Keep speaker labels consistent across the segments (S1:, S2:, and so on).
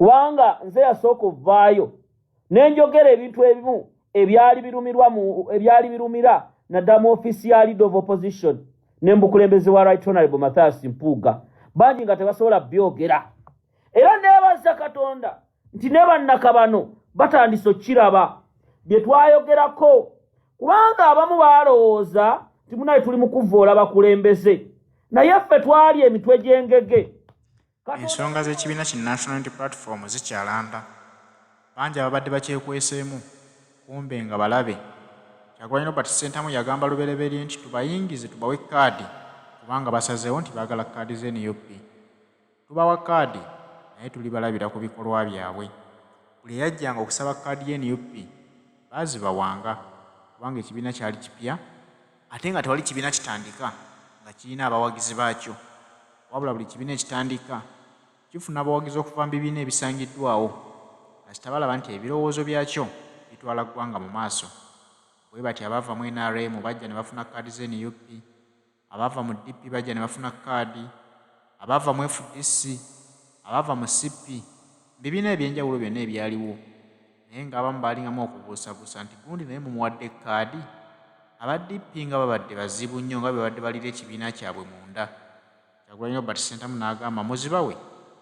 S1: Kubanga nze yasooka ovaayo ne njogera ebintu ebimu ebyali birumirwa mu ebyali birumira naddala mu ofiisi ya leader of opposition ne mubukulembeze wa Right Honorable Mathias Mpuuga, bangi nga tebasobola byogera. Era neebaza Katonda nti ne bannakabano batandise okukiraba bye twayogerako, kubanga abamu baalowooza nti munaye tuli mu kuvvoola bakulembeze, naye ffe twali emitwe gy'engege.
S2: Ensonga z'ekibiina ki National Unity Platform zikyalanda. Bangi ababadde bakyekweseemu kumbe nga balabe. Kyagulanyi Robert Ssentamu yagamba lubereberye nti tubayingize tubawe kkaadi kubanga basazeewo nti baagala kkaadi za NUP. Tubawa kkaadi naye tulibalabira ku bikolwa byabwe. Buli eyajjanga okusaba kkaadi ya NUP baazibawanga kubanga ekibiina kyali kipya ate nga tewali kibiina kitandika nga kirina abawagizi baakyo, wabula buli kibiina ekitandika kifuna abawagizi okuva mu bibiina ebisangiddwawo kasita balaba nti ebirowoozo byakyo bitwala ggwanga mu maaso. Bwe batyo abaava mu NRM bajja ne bafuna kkaadi za NUP, abaava mu DP bajja ne bafuna kkaadi, abaava mu FDC, abaava mu CP, mu bibiina eby'enjawulo byonna ebyaliwo, naye ng'abamu baalingamu okubuusabuusa nti gundi naye mumuwadde kkaadi? Aba DP nga babadde bazibu nnyo nga bwe babadde balira ekibiina kyabwe munda. Kyagulanyi Robert Ssentamu n'agamba muzibawe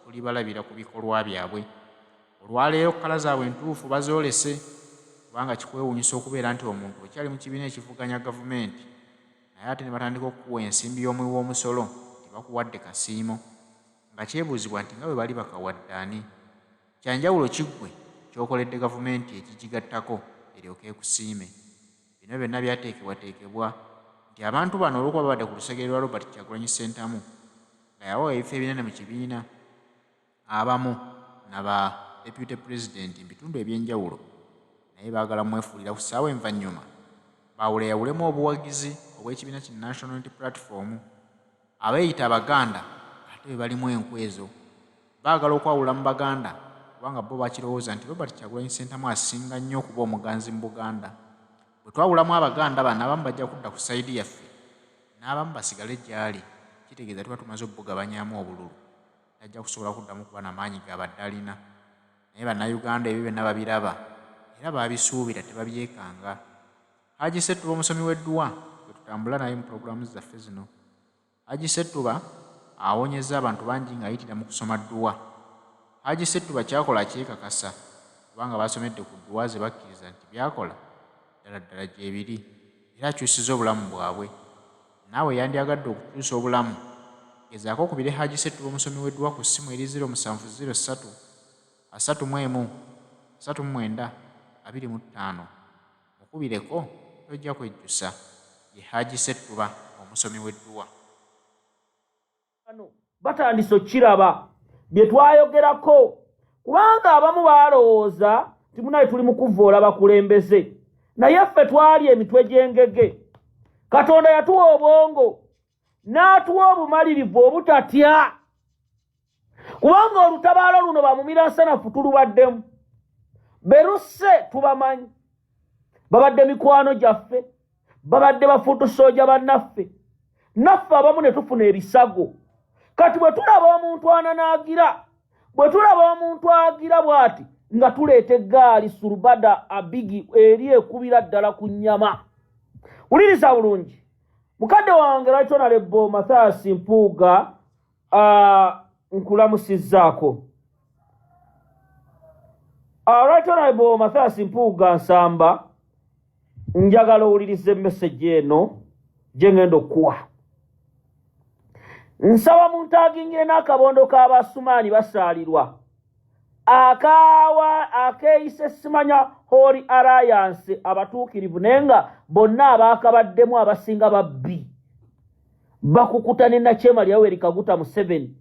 S2: tulibalabira ku bikolwa byabwe. Olwaleero kkala zaabwe entuufu bazoolese kubanga kikwewuunyisa okubeera nti omuntu okyali mu kibiina ekivuganya gavumenti naye ate ne batandika okukuwa ensimbi y'omuwi w'omusolo nti bakuwadde kasiimo, nga kyebuuzibwa nti nga bwe bali bakawadde ani? Kya njawulo ki ggwe ky'okoledde gavumenti ekigigattako eryoke ekusiime? Bino byonna byateekebwateekebwa nti abantu bano olw'okuba babadde ku lusegere lwa Robert Kyagulanyi Ssentamu nga yabawa ebifo ebinene mu kibiina, abamu na ba Deputy President mu bitundu eby'enjawulo, naye baagala mwefuulira ku ssaawa envannyuma baawuleyawulemu obuwagizi obw'ekibiina ki National Unity Platform. Abeeyita Abaganda ate be balimu enkwe ezo. Baagala okwawula mu Baganda kubanga bo bakirowooza nti Robert Kyagulanyi Ssentamu asinga nnyo okuba omuganzi mu Buganda. Bwe twawulamu Abaganda bano abamu bajja kudda ku sayidi yaffe n'abamu basigale gy'ali, kitegeeza tuba tumaze obugabanyaamu obululu, tajja kusobola kuddamu kuba na maanyi g'abadde alina. Naye Bannayuganda ebyo byonna babiraba era babisuubira tebabyekanga. Haji Ssettuba omusomi w'edduwa gwe tutambula naye mu pulogulaamu zaffe zino. Haji Ssettuba awonyezza abantu bangi ng'ayitira mu kusoma dduwa. Haji Ssettuba ky'akola akyekakasa kubanga baasomedde ku dduwa ze bakkiriza nti by'akola ddala ddala gyebiri era akyusizza obulamu bwabwe. Naawe eyandyagadde okukyusa obulamu, gezaako okubire Haji Ssettuba omusomi w'edduwa ku ssimu eri 0703 31 39 25. Mukubireko tojja kwejjusa. Ye Haji Ssettuba omusomi w'edduwa.
S1: Bano batandise okukiraba bye twayogerako, kubanga abamu baalowooza nti munaye tuli mu kuvvoola bakulembeze, naye ffe twali emitwe gy'engege. Katonda yatuwa obwongo n'atuwa obumalirivu obutatya, kubanga olutabaalo luno bamumira nsanafu tulubaddemu, berusse tubamanyi, babadde mikwano gyaffe, babadde bafuutusooja bannaffe, naffe abamu ne tufuna ebisago. Kati bwe tulaba omuntu ananaagira, bwe tulaba omuntu agira bw'ati nga tuleeta eggaali surubada abigi eri ekubira ddala ku nnyama. Wuliriza bulungi mukadde wange Right Honorable Mathias Mpuuga, nkulamusizzaako. Right Honorable Mathias Mpuuga Nsamba, njagala owuliriza emessage eno gye ngenda okukuwa. Nsaba muntagingire n'akabondo k'Abasumaani basaalirwa akawa akeeyise simanya Holy Alliance abatuukirivu, naye nga bonna abaakabaddemu abasinga babbi, bakukuta ne Nakyemalira Yoweri Kaguta Museveni,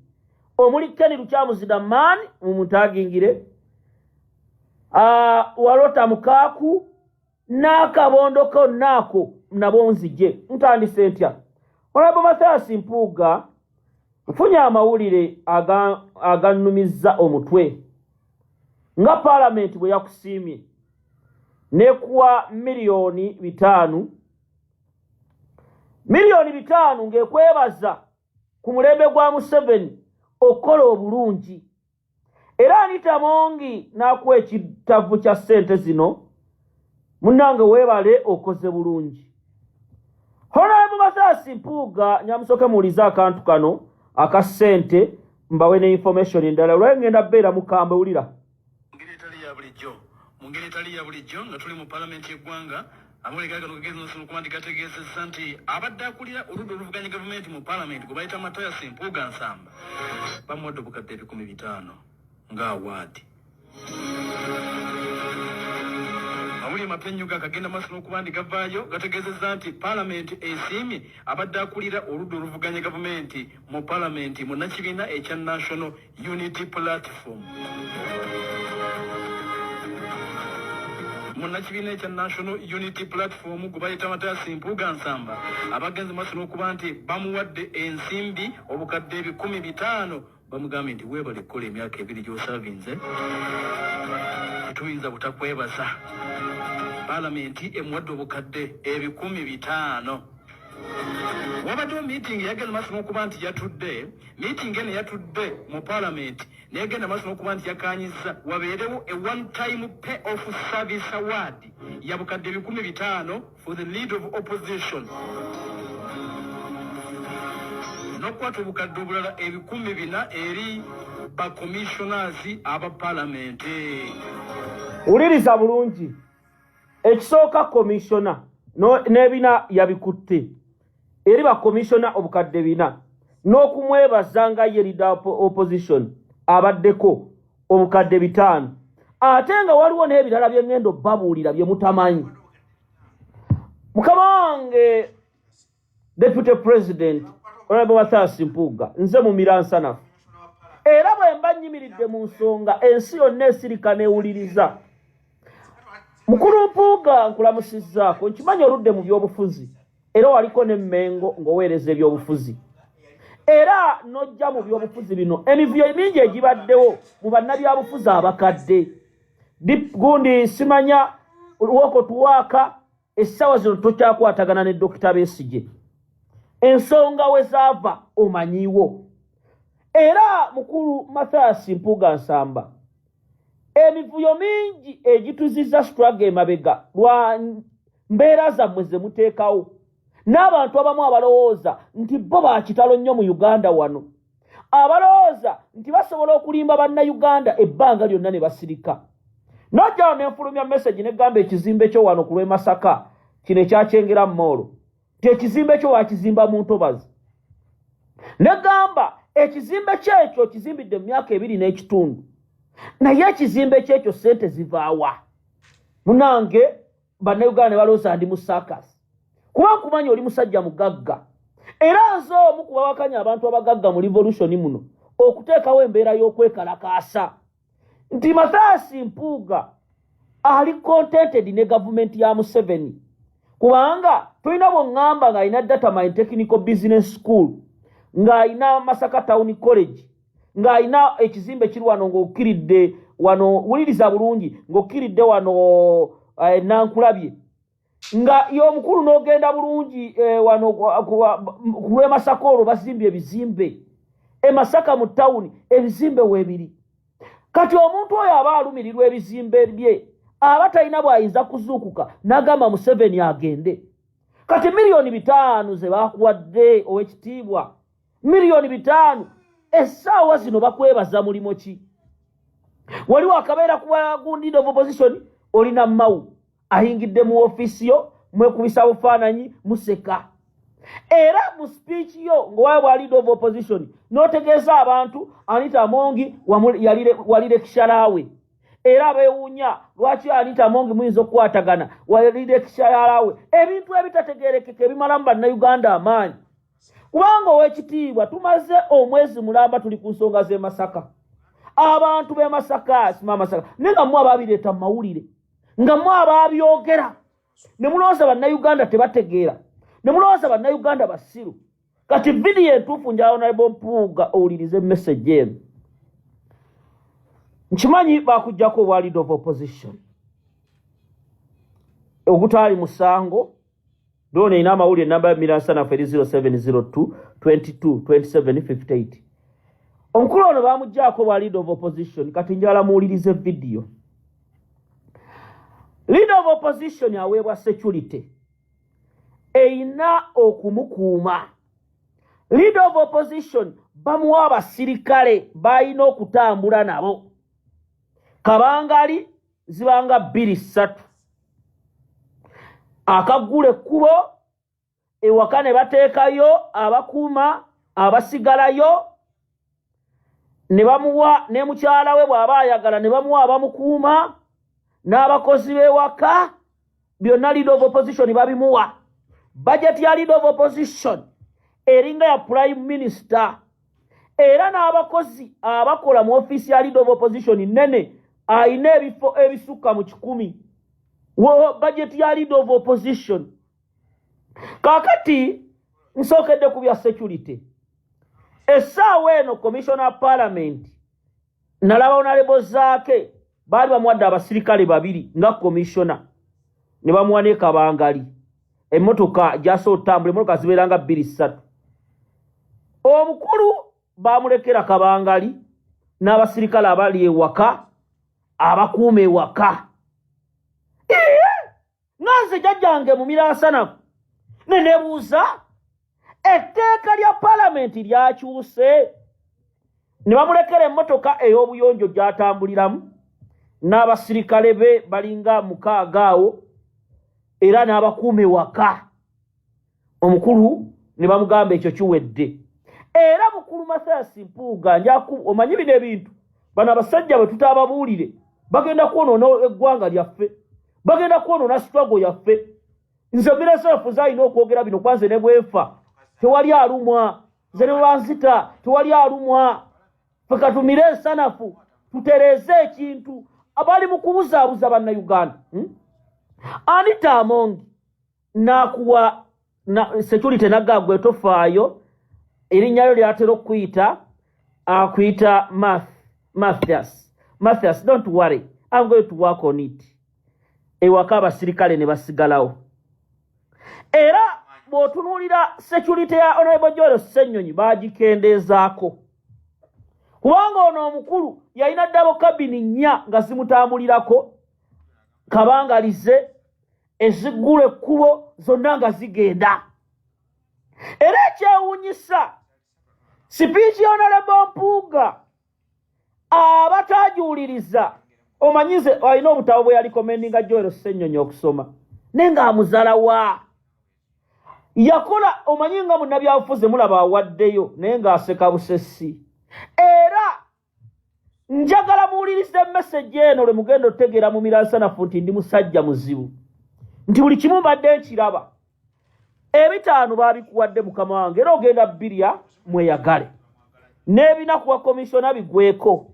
S1: omuli Ken Lukyamuzi man mumuntagingire, Walota Mukaaku n'akabondo konna ako nabo nzije. Ntandise ntya? Honorable Mathias Mpuuga, nfunye amawulire agannumizza omutwe nga paalamenti bwe yakusiimye n'ekuwa 5 miliyoni, 5 miliyoni ng'ekwebaza ku mulembe gwa Museveni okukola obulungi. Era Anita Amongi n'akuwa ekitavu kya ssente zino, munnange weebale okoze bulungi. Honorable Mathias Mpuuga, nyamusoke muwulize akantu kano aka ssente mbawe ne information endala olwayo ngenda beera mukambwe wulira.
S3: Ngeri etali ya bulijjo mu ngeri etali ya bulijjo nga tuli mu palamenti y'eggwanga amawulire gano gagenze okuba nti gategeezezza nti abadde akulira oludda oluvuganya gavumenti mu palamenti gwe bayita Mathias Mpuuga Nsamba bamuwadde obukadde 500 nga awaadi. Amawulire mapya nnyo gakagenda maaso n'okuba nti gavaayo gategeezezza nti palamenti esiimye abadde akulira oludda oluvuganya gavumenti mu palamenti munnakibiina ekya National Unity Platform. Munnakibiina ekya National Unity Platform gwe bayita Mathias Mpuuga Nsamba abagenze maaso n'okuba nti bamuwadde ensimbi obukadde 500 bamugambye nti weebale kukola emyaka 2 gy'osavinze tetuyinza butakwebaza. Palamenti emuwadde obukadde 500. Wabaddewo meeting yagenda maaso n'okuba nti yatudde meeting eno yatudde mu palamenti negenda maaso n'okuba nti yakanyizza wabeerewo a one time pay off service award ya bukadde 500 for the lead of opposition n'okukwata obukadde obulala 400 eri ba commissioners aba palamenti.
S1: Wuliriza bulungi, ekisooka commissioner n'ebina yabikutte eri ba commissioner obukadde 400 n'okumwebaza nga ye leader opposition abaddeko obukadde 500, ate nga waliwo n'ebirala bye ŋŋenda obbabuulira bye mutamanyi. Mukama wange Deputy President Honorable Mathias Mpuuga, nze mumira nsanafu, era bwe mba nnyimiridde mu nsonga ensi yonna esirika n'ewuliriza. Mukulu Mpuuga nkulamusizzaako, nkimanyi oludde mu byobufuzi era waliko ne Mmengo ng'oweereza ebyobufuzi, era n'ojja mu byobufuzi bino emivuyo mingi egibaddewo mu bannabyabufuzi abakadde. Gundi simanya woko tuwaaka essaawa zino tokyakwatagana ne Dokita Besigye, ensonga we zaava omanyiiwo. Era mukulu Mathias Mpuuga Nsamba, emivuyo mingi egituziza struggle emabega lwa mbeera zammwe ze muteekawo n'abantu abamu abalowooza nti bo ba kitalo nnyo mu Uganda wano, abalowooza nti basobola okulimba bannayuganda ebbanga lyonna ne basirika. Nojjawo ne nfulumya message ne gamba ekizimbe kyo wano ku lw'e Masaka kino ekyakyengera mmoolo nti ekizimbe kyo wakizimba mu ntobazi, ne gamba ekizimbe kyekyo okizimbidde mu myaka 2 n'ekitundu, naye ekizimbe kyekyo ssente zivaawa? Munange bannayuganda ne balowooza ndi mu circus, kuba nkumanyi oli musajja mugagga, era nze omu ku bawakanya abantu abagagga mu revolution muno okuteekawo embeera y'okwekalakaasa nti Mathias Mpuuga ali contented ne gavumenti ya Museveni, kubanga tulina bw'oŋŋamba ng'alina Data Mine Technical Business School, ng'alina Masaka Town College, ng'alina ekizimbe kiri wano ng'okkiridde wano, wuliriza bulungi, ng'okkiridde wano Nankulabye, nga y'omukulu n'ogenda bulungi wano ku lw'e Masaka olwo bazimbye ebizimbe e Masaka mu tawuni, ebizimbe weebiri. Kati omuntu oyo aba alumirirwa ebizimbe bye, aba talina bw'ayinza kuzuukuka n'agamba Museveni agende. Kati miliyoni 500 ze bakuwadde ow'ekitiibwa, miliyoni 500 essaawa zino bakwebaza mulimu ki? Waliwo akabeera ku gundi of opposition, olina Mawu ayingidde mu ofiisi yo, mwekubisa bufaananyi museka, era mu speech yo ng'owawe bwa leader of opposition n'otegeeza abantu Anita Amongi wali lecturer we, era abeewuunya lwaki Anita Amongi muyinza okukwatagana wali lecturer we, ebintu ebitategeerekeka ebimalamu bannayuganda amaanyi. Kubanga ow'ekitiibwa tumaze omwezi mulamba tuli ku nsonga z'e Masaka, abantu b'e Masaka sima Masaka, naye nga mmwe abaabireeta mu mawulire, nga mmwe abaabyogera, ne mulowooza bannayuganda tebategeera, ne mulowooza bannayuganda basiru. Kati vidiyo entuufu njala Honorable Mpuuga owulirize message eno. Nkimanyi bakuggyako obwa leader of opposition ogutaali musango. Doona erina amawulire namba ya Miransanafu eri 0702 22 27 58. Omukulu ono bamugyako bwa leader of opposition. Kati njala muwulirize vidiyo. Leader of opposition aweebwa security eyina okumukuuma. Leader of opposition bamuwa abasirikale balina okutambula nabo, kabangali zibanga bbiri ssatu, akaggula ekkubo ewaka ne bateekayo abakuuma abasigalayo, ne bamuwa ne mukyala we bw'aba ayagala, ne bamuwa abamukuuma n'abakozi b'ewaka. Byonna leader of opposition babimuwa. Budget ya leader of opposition eringa ya prime minister, era n'abakozi abakola mu ofiisi ya leader of opposition nene, ayina ebifo ebisukka mu 100. Budget ya leader of opposition. Kaakati nsookedde ku bya security. Essaawa eno commissioner parliament nalaba honorable Zaake baali bamuwadde abasirikale babiri nga commissioner, ne bamuwa ne kabangali, emmotoka gyasobola otambula. Emmotoka zibeera nga bbiri ssatu. Omukulu bamulekera kabangali n'abasirikale abali ewaka, abakuuma ewaka. Nga nze jjajjange mu miransanafu ne nebuuza, etteeka lya palamenti lyakyuse ne bamulekera emmotoka ey'obuyonjo gy'atambuliramu n'abasirikale be balinga 6 awo, era n'abakuuma ewaka. Omukulu ne bamugamba ekyo kiwedde. Era mukulu Mathias Mpuuga, njaku omanyi bino ebintu, bano abasajja bwe tutaababuulire bagenda kwonoona eggwanga lyaffe, bagenda kwonoona struggle yaffe. Nze miresefu zalina okwogera bino kwanze ne bwenfa tewali alumwa, nze ne bwanzita tewali alumwa. Fe katumire ensanafu tutereeze ekintu. Abali mu kubuzaabuza Bannayuganda, Anita Amongi n'akuwa na security nagagwe tofaayo, erinnya lyo lyatera okuyita, akuyita Mathias. Mathias, don't worry, I'm going to work on it. Ewaka abasirikale ne basigalawo. Era bw'otunuulira security ya Honorable Joel Ssennyonyi bagikendeezaako, kubanga ono omukulu yalina double cabin nnya nga zimutambulirako, kabangalize eziggula ekkubo zonna nga zigenda. Era ekyewuunyisa, speech Honorable Mpuuga abatagiwuliriza, omanyize alina obutabo bwe yali commendinga Joel Ssennyonyi okusoma, naye ng'amuzala wa yakola. Omanyi nga munnabyabufuzi mulaba awaddeyo naye ng'aseka busesi. Era njagala muwulirize message eno lwe mugenda otegeera mu miransanafu nti ndi musajja muzibu, nti buli kimu mbadde nkiraba. 500 baabikuwadde mukama wange, era ogenda bbirya mweyagale n'ebinakuwa komisiona bigweko.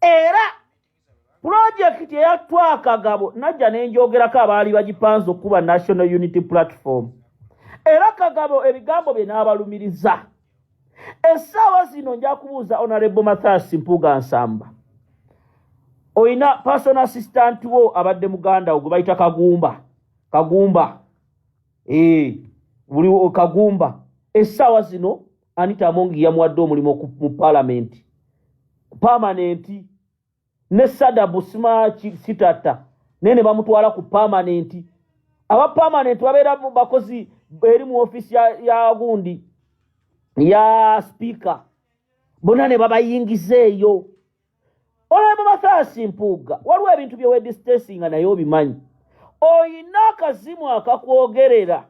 S1: Era pulojekiti eyatwa Kagabo najja nenjogerako abaali bagipanze okuba National Unity Platform, era Kagabo ebigambo bye n'abalumiriza. Essaawa zino nja kubuuza Honorable Mathias Mpuuga Nsamba, oyina personal assistant wo abadde muganda wo gwe bayita Kagumba. Kagumba, buli Kagumba essaawa zino Anita Amongi yamuwadde omulimu mu palamenti permanent, ne Sada Busima Sitata naye ne bamutwala ku permanent. Aba permanent babeera bakozi eri mu ofiisi ya gundi ya speaker, bonna ne babayingiza eyo. Honorable Mathias Mpuuga, waliwo ebintu bye wedistasinga naye obimanyi. Oyina akazimu akakwogerera,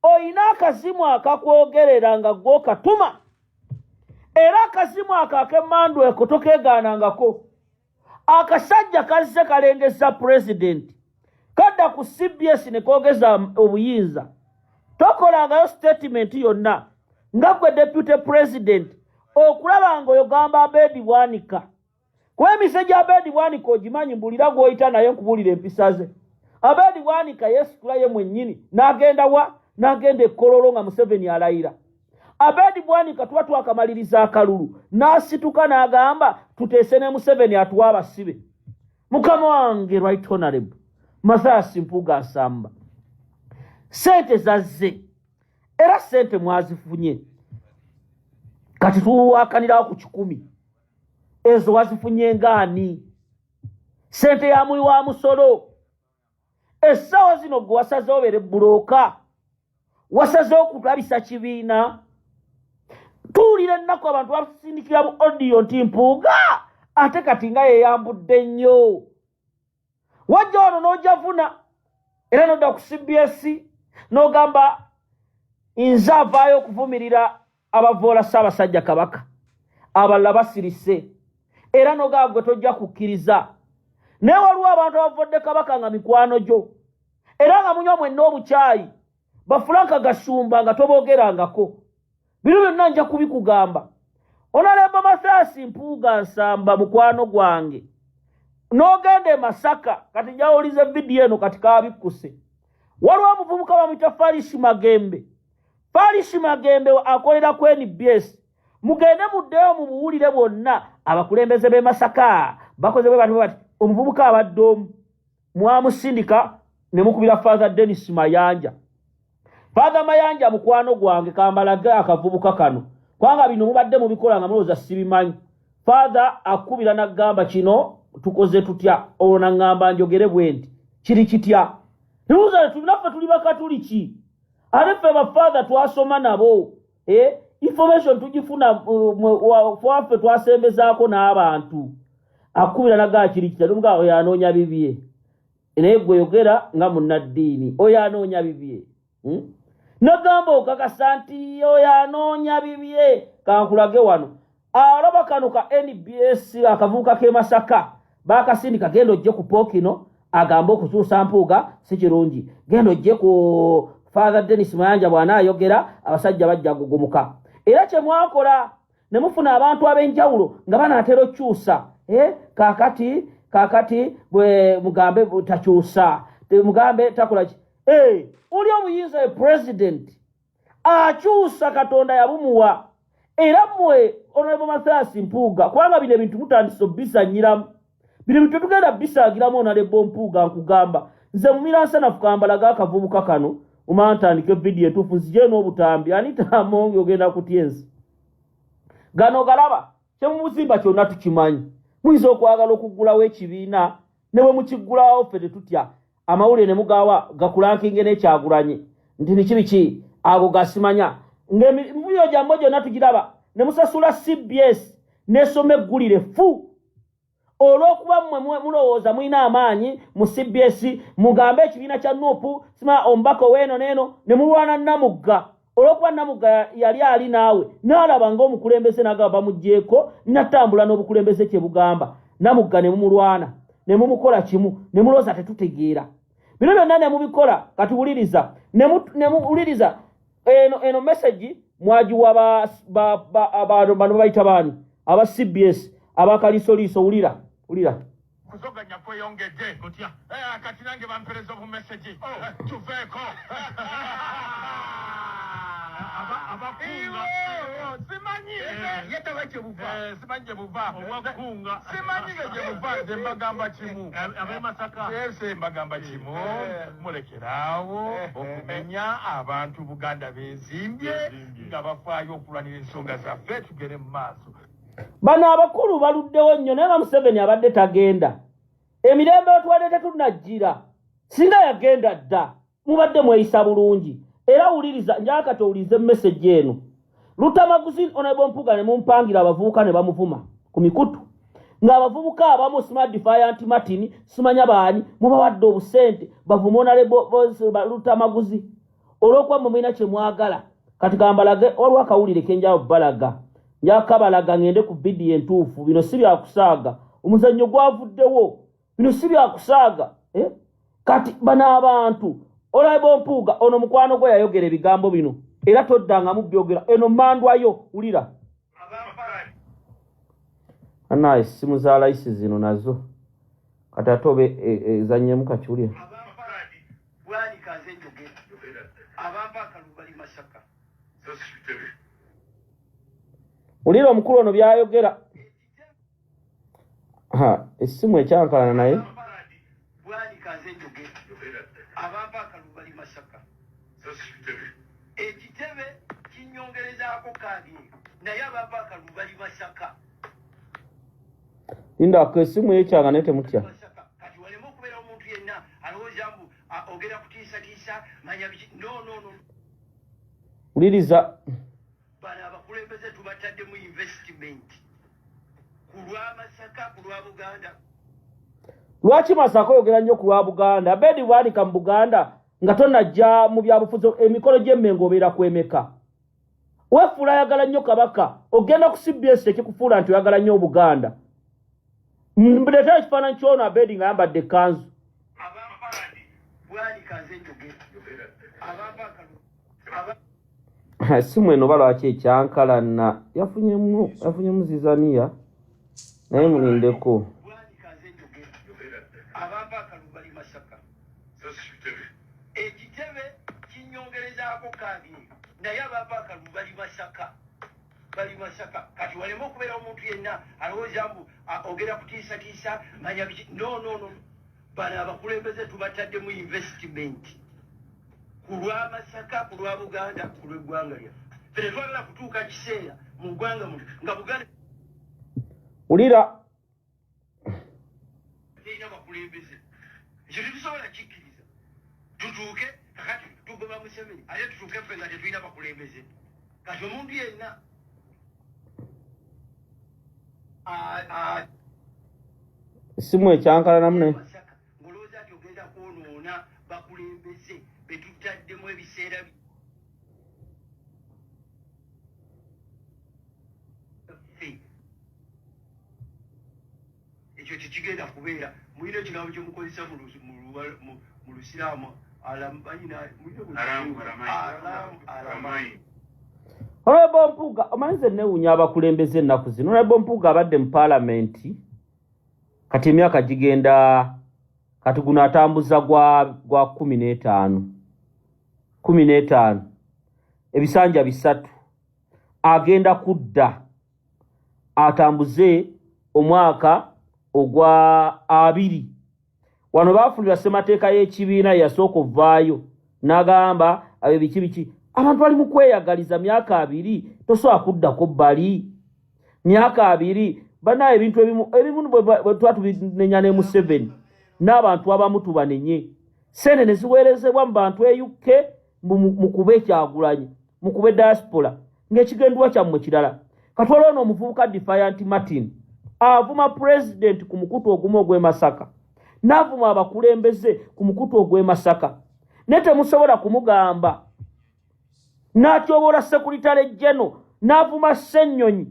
S1: oyina akazimu akakwogerera nga gw'okatuma, era akazimu ako ak'emmandu eko tokeegaanangako. Akasajja kazze kalengeza pulezidenti, kadda ku CBS ne koogeza obuyinza. Tokolangayo statement yonna nga gwe deputy president okulaba ng'oyogamba Abedi Bwanika, kuba emise gya Abedi Bwanika ogimanyi. Mbulira gw'oyita naye nkubuulira empisa ze. Abedi Bwanika yeesitula ye mwennyini n'agenda wa? N'agenda ekkololo nga Museveni alayira. Abedi Bwanika tuba twakamaliriza akalulu n'asituka n'agamba tuteese ne Museveni atuwa abasibe. Mukama wange Right Honorable Mathias Mpuuga Nsamba, sente zazze, era sente mwazifunye. Kati tuwakanirawo ku 100 ezo wazifunye ngaani? Sente ya muwi wa musolo. Essaawa zino gwe wasazeewo obeere bbulooka, wasazeewo kulabisa kibiina. Tuwulira ennaku abantu basindikira bu audio nti Mpuuga ate kati nga yeyambudde nnyo. Wajja wano n'ojavuna era n'odda ku CBS n'ogamba nze avaayo okuvumirira abavoola Ssaabasajja Kabaka, abalala basirise, era n'ogamba gwe tojja kukkiriza. Naye waliwo abantu abavodde Kabaka nga mikwano gyo era nga munywa mwenna obukyayi, bafulanka Gashumba nga toboogerangako. Bino byonna nja kubikugamba. Honorable Mathias Mpuuga Nsamba mukwano gwange, n'ogenda e Masaka, kati njawuliza vidiyo eno kati kabikkuse. Waliwo omuvubuka bamuyita Farish Magembe. Farish Magembe akolera ku NBS. Mugende muddeyo mu buwulire bwonna, abakulembeze b'e Masaka bakoze bwe bati bwe bati. Omuvubuka abadde omu mwamusindika ne mukubira Father Dennis Mayanja. Father Mayanja mukwano gwange, kambalage akavubuka kano, kubanga bino mubadde mubikola nga mulowooza sibimanyi. Father akubira n'agamba kino tukoze tutya, olwo naŋŋamba njogere bwe nti kiri kitya. Ntibuuza naffe tuli Bakatuliki, ate ffe ba Father twasoma nabo, information tugifuna waffe twasembezaako n'abantu. Akubira nagaa kiri kitya, nomugaa oyo anoonya bibye, naye gwe yogera nga munnaddiini, oyo anoonya bibye. Nagamba okakasa nti oyo anoonya bibye. Kankulage wano, alaba kano ka NBS, akavubuka k'e Masaka bakasindika, genda ojje ku Pookino agambe okukyusa Mpuuga si kirungi, genda ojje ku Father Dennis Mayanja bw'anaayogera abasajja bajja gugumuka. Era kye mwakola ne mufuna abantu ab'enjawulo nga banaatera okukyusa, kaakati bwe mugambe takyusa, mugambe takola ki, oli obuyinza president akyusa, Katonda yabumuwa. Era mmwe Honorable Mathias Mpuuga, kubanga bino ebintu mutandise obisanyiramu, bino ebintu tetugenda bisaagiramu. Honorable Mpuuga, nkugamba nze mumiransanafu, kambalaga akavubuka kano omala ntandika evidiyo entuufu, nzije n'obutambi. Anita Amongi ogenda kutya ensi. Gano galaba kyemumuzimba kyonna tukimanyi. Muyinza okwagala okuggulawo ekibiina, ne bwe mukiggulawo ffe tetutya. Amawulire ne mugawa gakulankinge n'ekyagulanye nti biki biki ago gasimanya ng'emivuyo gyammwe gyonna tugiraba, ne musasula CBS n'esoma eggulire fu olw'okuba mmwe mulowooza mulina amaanyi mu CBS. Mugambe ekibiina kya NUP sima omubaka ow'eno n'eno, ne mulwana Namugga olw'okuba Namugga yali ali naawe n'alaba ng'omukulembeze n'agamba bamuggyeeko natambula n'obukulembeze kye bugamba. Namugga ne mumulwana ne mumukola kimu, ne mulowooza tetutegeera. Bino byonna ne mubikola. Kati wuliriza, ne muwuliriza eno message mwagiwa bano babayita baani aba CBS abakaliisoliiso. Wulira, wulira.
S4: Kuzoganya kweyongedde otya? Kati nange bampereza obumesegi, tuveeko.
S5: Abakunga.
S4: Simanyi
S5: yetaba gye buva.
S4: Simanyi gye buva.
S5: Obwakunga.
S4: Simanyi ge gye buva. Nze mbagamba kimu.
S5: Ab'e Masaka.
S4: Ese mbagamba kimu, mulekeraawo okumenya abantu. Buganda bezimbye nga bafaayo okulwanira ensonga zaffe, tugere mu maaso.
S1: Bano abakulu baluddewo nnyo, naye nga Museveni abadde tagenda. Emirembe otwadde tetunajjira, singa yagenda dda mubadde mweyisa bulungi. Era wuliriza, njakati owulirize message eno. Lutamaguzi Honorable Mpuuga ne mumpangira abavubuka ne bamuvuma ku mikutu, ng'abavubuka abamu sima Defiant Martin simanya baani, mubawadde obusente bavuma Honorable Lutamaguzi olw'okuba mwe mulina kye mwagala. Kati kambalage, waliwo akawulire kenjawo balaga, njakabalaga ngende ku vidiyo entuufu. Bino si byakusaaga, omuzannyo gwavuddewo, bino si byakusaaga, eh? Kati bano abantu, Honorable Mpuuga ono mukwano gwe yayogera ebigambo bino, era toddangamu byogera eno mandwayo. Wulira anaye essimu za layisi zino nazo kati ate obe ezannyemu kakiwulira.
S5: Bwanika nze njogera, abampa akalulu bali Masaka.
S1: Wulira omukulu ono byayogera. Ha, essimu ekyankalana naye.
S5: Bwanika nze njogera, abampa akalulu bali Masaka. Ekitebe kinyongerezaako kaadi eyo. Naye abampa akalulu bali Masaka.
S1: Lindako esimu yekyanga naye temutya.
S5: Masaka. Kati waleme okubeera omuntu yenna alowooza mbu ogenda kutiisatiisa manya biki. No, no, no.
S1: Wuliriza.
S5: Bano abakulembeze tubataddemu investment ku lwa Masaka, ku lwa Buganda.
S1: Lwaki Masaka oyogera nnyo ku lwa Buganda? Abedi bwanika mu Buganda nga tonajja mu byabufuzi, emikolo gy'Emmengo obeera kwemeka. Weefuula ayagala nnyo Kabaka, ogenda ku CBS tekikufuula nti oyagala nnyo Obuganda. Ndeetera ekifaananyi ky'ono Abedi ng'ayambadde ekkanzu. Essimu eno oba lwaki ekyankalana, yafunyemu zizaniya naye mulindeko.
S5: Ekitebe kinyongerezaako kaadi, naye abampa akalulu bali Masaka, bali Masaka. Kati waleme okubeera omuntu yenna alowooza mbu ogenda kutiisatiisa manya biki. No, no, no. Bano abakulembeze tubataddemu investment ku lwa Masaka, ku lwa Buganda, ku lw'eggwanga lyaffe. Ffe tetwagala kutuuka kiseera mu ggwanga muno nga Buganda
S1: wulira
S5: terina bakulembeze. Ekyo tetusobola kikkiriza. Tutuuke kakati tugoba Museveni, ate tutuuke ffe nga tetulina bakulembeze. Kati omuntu yenna
S1: essimu ekyankalanamu naye
S5: Masaka ng'olowooza nti ogenda kwonoona bakulembeze betutaddemu ebiseera byaffe, ekyo tekigenda kubeera. Mulina ekigambo kyemukozesa mu Lusiraamu, alam.
S1: Honorable Mpuuga, omanyi nze neewuunya abakulembeze ennaku zino. Honorable Mpuuga abadde mu paalamenti kati emyaka gigenda, kati guno atambuza gwa 15, 15, ebisanja 3, agenda kudda atambuze omwaka ogwa 20. Wano baafulira ssemateeka y'ekibiina yasooka ovaayo n'agamba ebyo biki biki. Abantu bali mu kweyagaliza myaka 20, tosobola kuddako bbali myaka 20. Banaye ebintu ebimu bwe tuba tubinenya ne Museveni n'abantu abamu tubanenye. Ssente ne ziweerezebwa mu bantu e UK mukube Kyagulanyi, mukube diaspora, ng'ekigendwa kyammwe kirala. Katwala ono omuvubuka Defiant Martin avuma pulezidenti ku mukutu ogumu ogw'e Masaka, n'avuma abakulembeze ku mukutu ogw'e Masaka, naye temusobola kumugamba. N'atyoboola sekuritale jeno, n'avuma Ssennyonyi,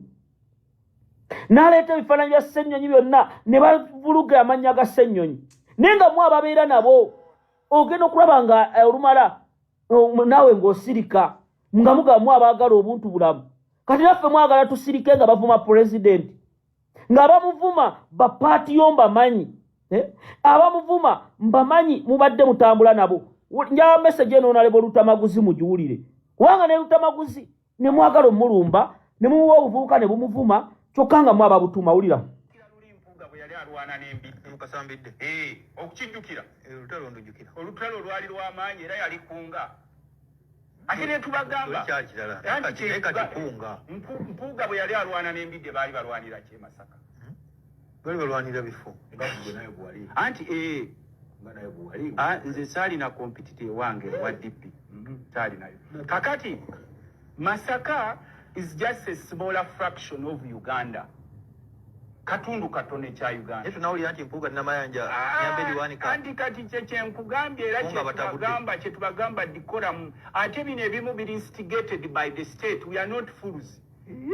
S1: n'aleeta ebifaananyi bya Ssennyonyi byonna ne bavuluga amannya ga Ssennyonyi. Naye nga mwe ababeera nabo ogenda okulaba nga olumala naawe ng'osirika, nga mugamba mwe abaagala obuntu bulamu. Kati naffe mwagala tusirike nga bavuma pulezidenti, nga bamuvuma bapaati yo mbamanyi, abamuvuma mbamanyi, mubadde mutambula nabo. Njaba message eno Honorable Lutamaguzi mugiwulire, kubanga ne Lutamaguzi ne mwagala omulumba ne mumuwa obuvubuka ne bumuvuma, kyokka nga mwe ababutuma. Wulira.
S6: Mpuuga bwe yali alwana n'embidde
S7: Mukasambidde.
S6: Okukijjukira.
S7: Olutalo ndujjukira.
S6: Olutalo lwali lw'amaanyi era yali kunga. Ate ne tubagamba
S7: Kyali kirala.
S6: Anti
S7: Naye kati kunga.
S6: Mpuuga bwe yali alwana n'embidde baali balwanira ki e Masaka?
S7: Bali balwanira bifo. Nga gwe naye bwe wali.
S6: Anti
S7: Nga naye bwe wali.
S6: Nze saalina competitor ewange wa DP. Saalinayo. Kakati Masaka is just a smaller fraction of Uganda. Katundu katono ekya Uganda.
S7: Naye tunawulira nti Mpuuga Namayanja Nyambedi Wanika.
S6: Anti kati kye kyenkugambye era
S7: Mpuuga batabudde.
S6: Kyetubagamba decorum. Ate bino ebimu biri instigated by the state. We are not fools.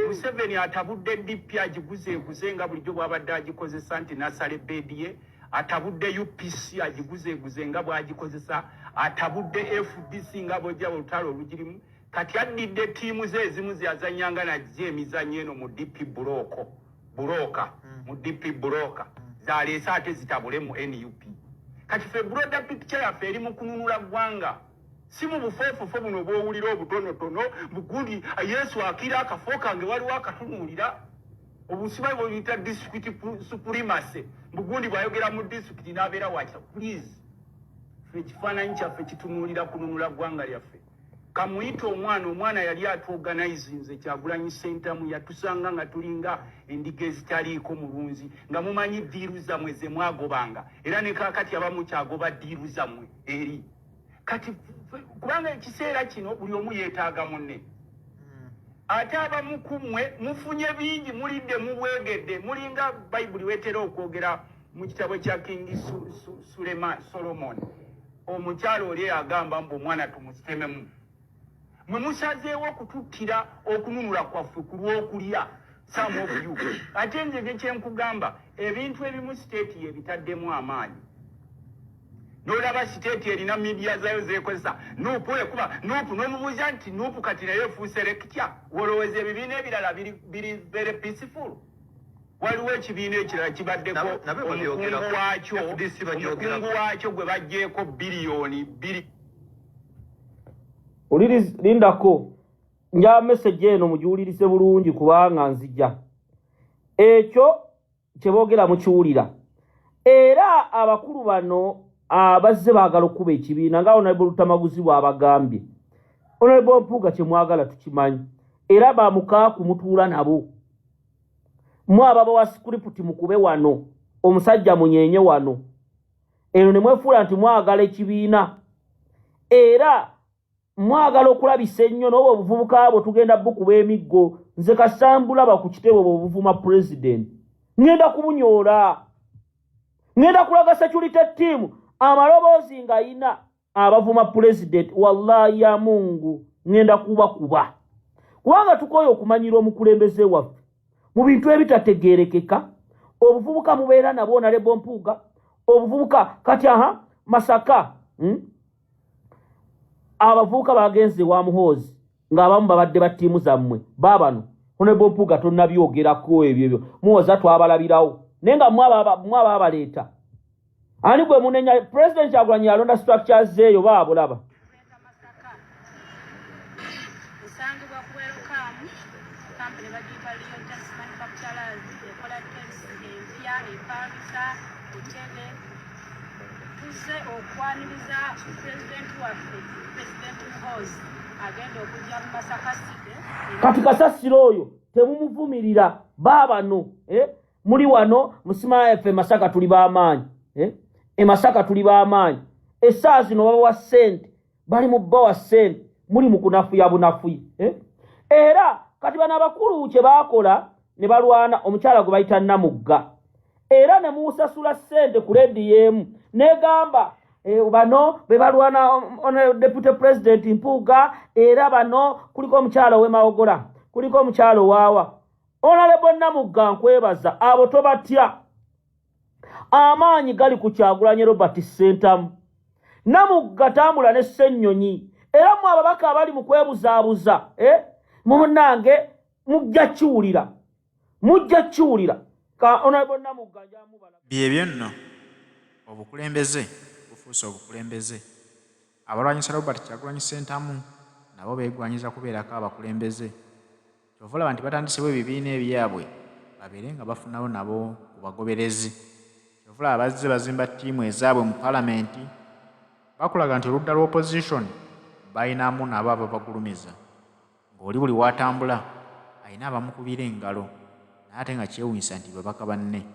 S6: Museveni atabudde DP agiguzeeguze nga bulijjo bw'abadde agikozesa nti n'asala ebbeedi ye. Atabudde UPC agiguzeeguze nga bw'agikozesa. Atabudde FDC nga bw'ojja olutalo olugirimu. Kati addidde ttiimu ze ezimu ze yazannyanga najjo emizannyo eno mu DP Bulooko. Bulooka. Mu DP Bulooka. Zaleese ate zitabule mu NUP. Kati ffe broader picture yaffe eri mu kununula ggwanga. Si mu bufeefufo buno bw'owulira obutonotono, bugundi Yesu akira akafo kange waliwo akatunuulira. Obusiba bw'oyita district supremacy. Bugundi bw'ayogera mu district n'abeera wa kisa. Please. Ffe ekifaananyi kyaffe kitunuulira kununula ggwanga lyaffe. Kamuyite omwana, omwana yali atuorganizinze. Kyagulanyi Sentamu yatusanga nga tulinga endiga ezitaliiko mulunzi, nga mumanyi deal zammwe ze mwagobanga, era ne kaakati abamu kyagoba deal zammwe eri kati, kubanga ekiseera kino buli omu yeetaaga munne. Ate abamu ku mmwe mufunye bingi, mulidde, mubwegedde, mulinga Bayibuli wetera okwogera mu kitabo kya King Sulema Solomon, omukyalo oli agamba mbu omwana tumutememu. Mwe musazeewo okututtira okununula kwaffe ku lw'okulya, some of you. Ate nze nze kyenkugamba, ebintu ebimu state yebitaddemu amaanyi. Nolaba state erina media zayo zekozesa, NUP ekuba NUP, n'omubuuza nti NUP kati naye efuuse lecture. Wolowooza ebibiina ebirala biri very peaceful? Waliwo ekibiina ekirala kibaddeko
S7: Nabyo
S6: omukungu
S7: babyogerako.
S6: waakyo,
S7: FDC bagyogerako.
S6: omukungu waakyo gwe baggyeko 2 biliyoni.
S1: Lindako, nja message eno mugiwulirize bulungi, kubanga nzija ekyo kyeboogera mukiwulira. Era abakulu bano abazze baagala okukuba ekibiina, nga Honorable Lutamaguzi bw'abagambye, Honorable Mpuuga, kyemwagala tukimanyi, era bamukaaku mutuula nabo. Mu ababawa script, mukube wano omusajja, munyenye wano eno, ne mwefuula nti mwagala ekibiina era mwagala okulabisa ennyo. N'obwo obuvubuka bwo tugenda bukuba emiggo. Nze kasambulaba ku kitebe bwe buvuma pulezidenti, ŋŋenda kubunyoola, ŋŋenda kulaga security team amaloboozi ng'ayina abavuma pulezidenti. Wallahi ya Mungu, ŋŋenda kubakuba, kubanga tukooye okumanyira omukulembeze waffe mu bintu ebitategeerekeka. Obuvubuka mubeera nabwo, Honorable Mpuuga, obuvubuka kati aha Masaka, Abavubuka bagenze wa Muhoozi, ng'abamu babadde ba ttiimu zammwe baabano. Honorable Mpuuga, tonnabyogerako ebyo, ebyo muwoza twabalabirawo, naye nga mmwe abaabaleeta, ani gwe munenya? President Kyagulanyi yalonda structures zeeyo, baabulaba.
S8: Masaka, nsangibwa ku Welcome. Kampuni bagiyita Leo Tents Manufacturers, ekola tents empya, epangisa butebe. Tuzze okwaniriza pulezidenti waffe, Pulezidenti Muhoozi, agenda okujja mu Masaka City.
S1: Kati kasasiro oyo temumuvumirira. Baabano, eh? Muli wano musima, ffe Masaka tuli b'amaanyi, eh? E Masaka tuli b'amaanyi. Essaawa zino babawa ssente, bali mu bbawa ssente, muli mu kunafuya bunafuyi, eh? Era kati bano abakulu kye baakola ne balwana omukyala gwe bayita Namugga, era ne muusasula ssente ku rediyo emu negamba, bano be balwana Deputy President Mpuuga. Era bano kuliko omukyala ow'e Mawogola, kuliko omukyala owaawa. Honorable Namugga, nkwebaza, abo tobatya. Amaanyi gali ku Kyagulanye Robert Ssentamu. Namugga tambula ne Ssennyonyi. Era mu ababaka abali mu kwebuzaabuza, eh? Munnange, mujja kiwulira, mujja kiwulira. Ka Honorable Namugga njamubala.
S2: Byebyo nno, obukulembeze bufuuse obukulembeze. Abalwanyisa Robert Kyagulanyi Ssentamu nabo beegwanyiza kubeerako abakulembeze. Kyova olaba nti batandisewo ebibiina ebyabwe, babeere nga bafunawo nabo ku bagoberezi. Kyova olaba bazze bazimba ttiimu ezaabwe mu paalamenti. Bakulaga nti oludda lwa opposition balinamu nabo ababagulumiza, ng'oli buli w'atambula alina abamukubira engalo, naye ate nga kyewuunyisa nti babaka banne.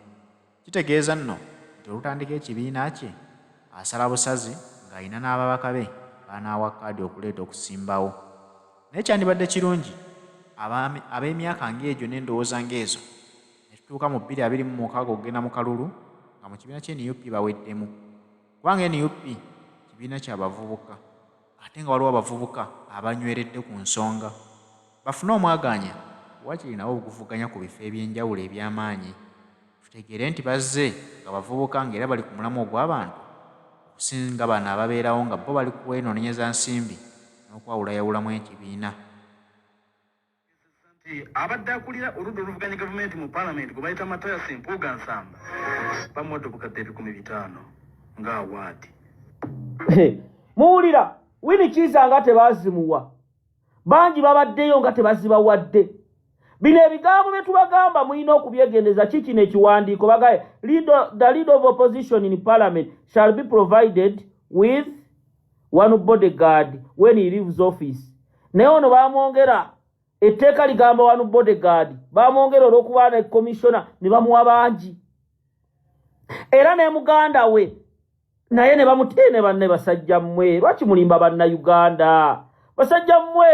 S2: Kitegeeza nno nti olutandika ekibiina kye asala busazi ng'alina n'ababaka be b'anaawa kaadi okuleeta okusimbawo. Naye kyandibadde kirungi ab'emyaka ng'egyo n'endowooza ng'ezo ne tutuuka mu 2026 okugenda mu kalulu nga mu kibiina kya NUP baweddemu, kubanga NUP kibiina kya bavubuka, ate nga waliwo abavubuka abanyweredde ku nsonga. Bafune omwagaanya waakiri nabo oguvuganya ku bifo eby'enjawulo eby'amaanyi, tutegeere nti bazze nga bavubuka ng'era bali ku mulamwa ogw'abantu, okusinga bano ababeerawo nga bo bali kwenoonyeza nsimbi n'okwawulayawulamu ekibiina.
S3: Nti abadde akulira oludda oluvuganya gavumenti mu paalamenti gwe bayita Mathias Mpuuga Nsamba bamuwadde obukadde 500,000 nga award.
S1: Muwulira Winnie Kiiza nga tebazimuwa, bangi babaddeyo nga tebazibawadde. Bino ebigambo bye tubagamba mulina okubyegendeza. Kikino ekiwandiiko bagaye, "The leader of opposition in parliament shall be provided with one bodyguard when he leaves office." Naye ono bamwongera, etteeka ligamba wanu bodyguard, bamwongera olw'okuba ne commissioner ne bamuwa bangi, era ne muganda we naye ne bamutee ne banne. Basajja mmwe, lwaki mulimba Bannayuganda? Basajja mmwe.